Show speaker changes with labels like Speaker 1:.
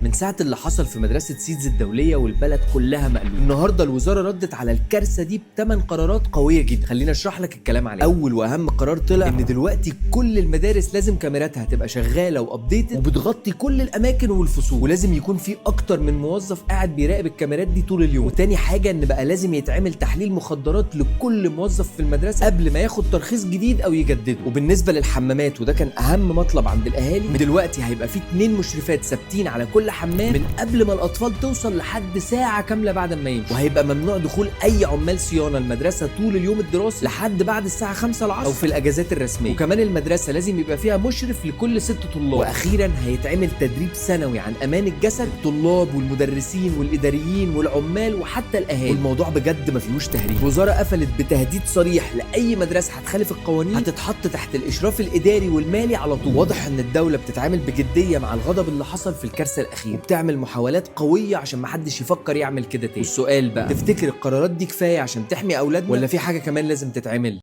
Speaker 1: من ساعة اللي حصل في مدرسه سيدز الدولية والبلد كلها مقلوبه. النهارده الوزارة ردت على الكارثة دي ب8 قرارات قوية جدا. خلينا اشرح لك الكلام عليها. اول واهم قرار طلع ان دلوقتي كل المدارس لازم كاميراتها تبقى شغالة و updated وبتغطي كل الاماكن والفصول، ولازم يكون في اكتر من موظف قاعد بيراقب الكاميرات دي طول اليوم. وتاني حاجة ان بقى لازم يتعمل تحليل مخدرات لكل موظف في المدرسة قبل ما ياخد ترخيص جديد او يجدده. وبالنسبة للحمامات، وده كان اهم مطلب عند الاهالي، من دلوقتي هيبقى في 2 مشرفات ثابتين على كل حمام من قبل ما الاطفال توصل لحد ساعة كاملة بعد ما يمشوا. وهيبقى ممنوع دخول اي عمال صيانة المدرسة طول اليوم الدراسي لحد بعد الساعة 5 العصر او في الاجازات الرسمية. وكمان المدرسة لازم يبقى فيها مشرف لكل 6 طلاب. واخيرا هيتعمل تدريب سنوي عن امان الجسد الطلاب والمدرسين والاداريين والعمال وحتى الاهالي. والموضوع بجد ما فيهوش تهريج. الوزارة قفلت بتهديد صريح لاي مدرسه هتخالف القوانين هتتحط تحت الاشراف الاداري والمالي على طول. واضح ان الدولة بتتعامل بجدية مع الغضب اللي حصل في الكارثة الاخيرة، وبتعمل محاولات قوية عشان ما حدش يفكر يعمل كده تاني. والسؤال بقى، تفتكر القرارات دي كفاية عشان تحمي اولادنا ولا في حاجة كمان لازم تتعمل؟